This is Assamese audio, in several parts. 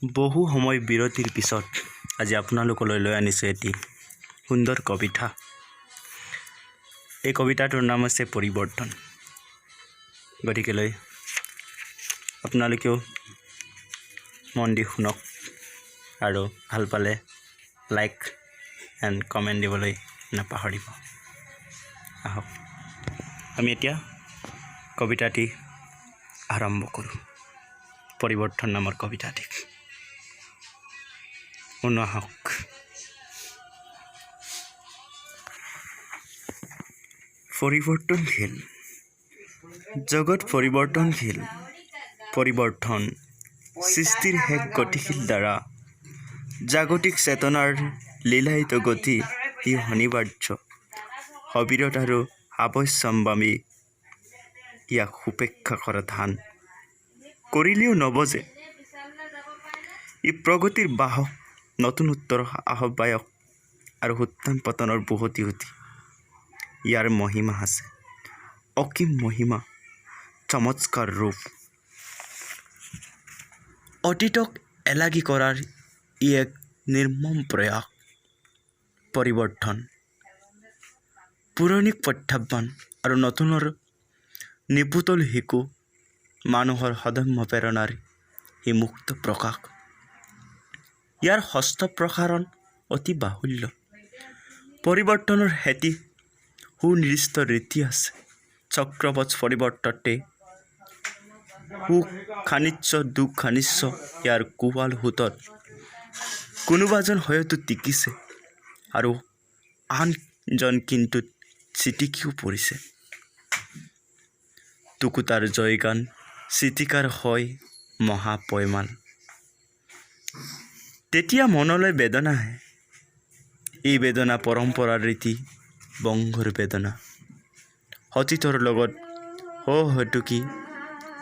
বহু সময় বিৰতিৰ পিছত আজি আপোনালোকলৈ লৈ আনিছোঁ এটি সুন্দৰ কবিতা। এই কবিতাটোৰ নাম হৈছে পৰিৱৰ্তন। গতিকেলৈ আপোনালোকেও মন দি শুনক আৰু ভাল পালে লাইক এণ্ড কমেণ্ট দিবলৈ নাপাহৰিব। আহক, আমি এতিয়া কবিতাটি আৰম্ভ কৰোঁ, পৰিৱৰ্তন নামৰ কবিতাটি শুনো আহক। পৰিৱৰ্তনশীল জগত, পৰিৱৰ্তনশীল। পৰিৱৰ্তন সৃষ্টিৰ এক গতিশীল ধাৰা। জাগতিক চেতনাৰ লীলায়িত গতি ই অনিবাৰ্য, অবিৰত আৰু অৱশ্যম্ভাৱী। ইয়াক উপেক্ষা কৰা টান, কৰিলেও নবজে। ই প্ৰগতিৰ বাহক, নতুনত্বৰ আহ্বায়ক আৰু উত্থান পতনৰ বোঁৱতী সুঁতি। ইয়াৰ মহিমা আছে, অসীম মহিমা, চমৎকাৰ ৰূপ। অতীতক এলাগী কৰাৰ ই এক নিৰ্মম প্ৰয়াস। পৰিৱৰ্তন পুৰণিক প্ৰত্যাহ্বান আৰু নতুনৰ নিপোটল শিশু। মানুহৰ অদম্য প্ৰেৰণাৰ ই মুক্ত প্ৰকাশ। ইয়াৰ হস্তপ্ৰসাৰণ অতি বাহুল্য। পৰিৱৰ্তনৰ এটি সুনিৰ্দিষ্ট ৰীতি আছে। চক্ৰবৎ পৰিৱৰ্ততে। সুখ খানিচ্ছ, দুখ খানিচ্ছ ইয়াৰ কোৱাল সোঁতত। কোনোবাজন হয়তো টিকিছে আৰু আনজন কিন্তু ছিটিকিও পৰিছে। টুকুতাৰ জয়গান চিটিকাৰ হয় মহাপয়মাল। তেতিয়া মনলৈ বেদনা আহে। এই বেদনা পৰম্পৰাৰ ৰীতি ভংগৰ বেদনা। অতীতৰ লগত অহৈতুকী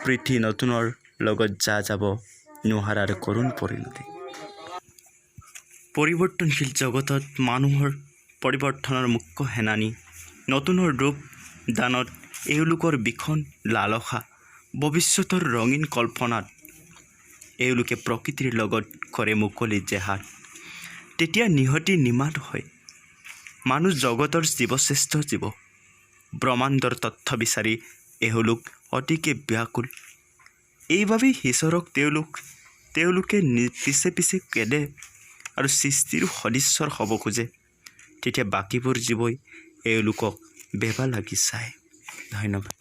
প্ৰীতি নতুনৰ লগত জাহ যাব নোৱাৰাৰ কৰুণ পৰিণতি। পৰিৱৰ্তনশীল জগতত মানুহৰ পৰিৱৰ্তনৰ মুখ্য সেনানী। নতুনৰ ৰূপ দানত এওঁলোকৰ ভীষণ লালসা। ভৱিষ্যতৰ ৰঙীন কল্পনাত এওঁলোকে প্ৰকৃতিৰ লগত কৰে মুকলি জেহাদ। তেতিয়া নিয়তি নিমাত হয়। মানুহ জগতৰ জীৱশ্ৰেষ্ঠ জীৱ। ব্ৰহ্মাণ্ডৰ তথ্য বিচাৰি এওঁলোক অতিকে ব্যাকুল। এইবাবেই ঈশ্বৰক তেওঁলোকে পিছে পিছে খেদে আৰু সৃষ্টিৰো সদীশ্বৰ হ'ব খোজে। তেতিয়া বাকীবোৰ জীৱই এওঁলোকক বেবা লাগি চায়। ধন্যবাদ।